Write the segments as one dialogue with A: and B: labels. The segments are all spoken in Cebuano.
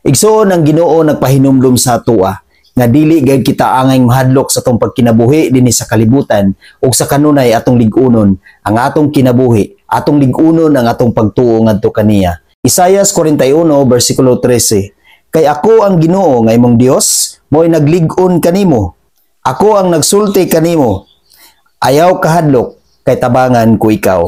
A: Igsuon, ang Ginoo nagpahinumdum sa atoa nga dili gayud kita angay mahadlok sa atong pagkinabuhi dinhi sa kalibutan ug sa kanunay atong lig-unon ang atong kinabuhi, atong lig-unon ang atong pagtuo ngadto kaniya. Isayas 41 versikulo 13: "Kay ako ang Ginoo nga imong Dios, mo'y naglig-on kanimo. Ako ang nagsulti kanimo. Ayaw kahadlok, kay tabangan ko ikaw."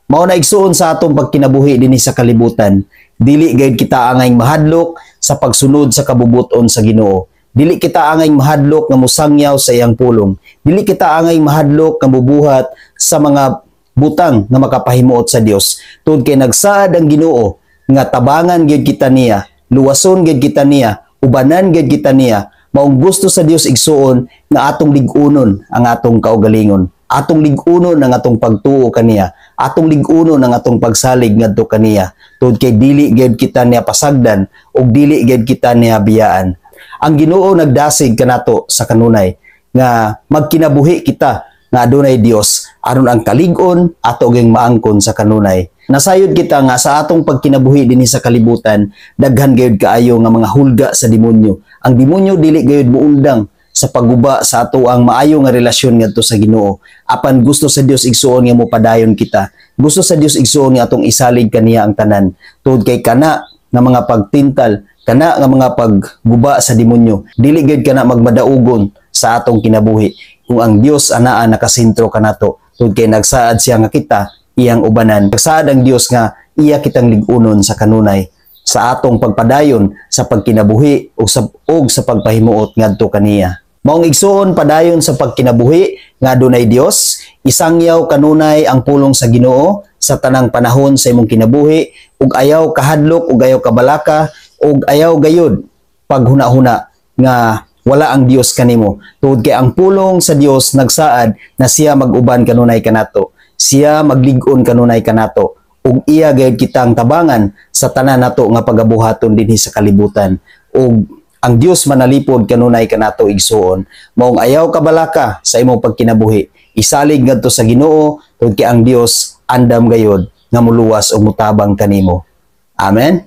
A: Mao na, igsuon, sa atong pagkinabuhi dinhi sa kalibutan, dili gayud kita angay mahadlok sa pagsunod sa kabubuton sa Ginoo. Dili kita angay mahadlok nga mosangyaw sa iyang pulong. Dili kita angay mahadlok nga mubuhat sa mga butang nga makapahimuot sa Dios. Tungod kay nagsaad ang Ginoo nga tabangan gyud kita niya, luwason gyud kita niya, ubanan gyud kita niya. Maong gusto sa Dios, igsuon, nga atong lig-unon ang atong kaugalingon. Atong lig-unon ang atong pagtuo kaniya. Atong lig-unon ang atong pagsalig ngadto kaniya. Tungod kay dili gyud kita niya pasagdan ug dili gyud kita niya biyaan. Ang Ginoo nagdasig kanato sa kanunay nga magkinabuhi kita nga adunay Dios aron ang kalig-on ato gyud maangkon sa kanunay. Nasayod kita nga sa atong pagkinabuhi dinhi sa kalibutan, daghan gayud kaayo nga mga hulga sa demonyo. Ang demonyo dili gayud muundang sa pagguba sa ato ang maayo nga relasyon ngadto sa Ginoo. Apan gusto sa Dios, igsuon, nga mopadayon kita. Gusto sa Dios, igsuon, nga atong isalig kaniya ang tanan. Tungod kay kana nga mga pagtintal, kana nga mga pagguba sa demonyo, dili gyud kana magmadaugon sa atong kinabuhi kung ang Dios anaa nakasentro kanato. Tungod kay nagsaad siya nga kita iyang ubanan. Nagsaad ang Dios nga iya kitang lig-unon sa kanunay sa atong pagpadayon sa pagkinabuhi ug sa pagpahimuot ngadto kaniya. Maong igsuon, padayon sa pagkinabuhi nga adunay Dios, isangyaw kanunay ang pulong sa Ginoo sa tanang panahon sa imong kinabuhi ug ayaw kahadlok ug ayaw kabalaka ug ayaw gayud paghuna-huna nga wala ang Dios kanimo. Tungod kay ang pulong sa Dios nagsaad na siya mag-uban kanunay kanato. Siya maglig-on kanunay kanato ug iya gayud kitang tabangan sa tanan nato nga pagabuhaton dinhi sa kalibutan. Ug ang Dios manalipod kanunay kanato, igsuon. Maong ayaw kabalaka sa imong pagkinabuhi. Isalig ngadto sa Ginoo tungod kay ang Dios andam gayud nga muluwas ug mutabang kanimo. Amen.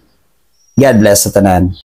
A: God bless sa tanan.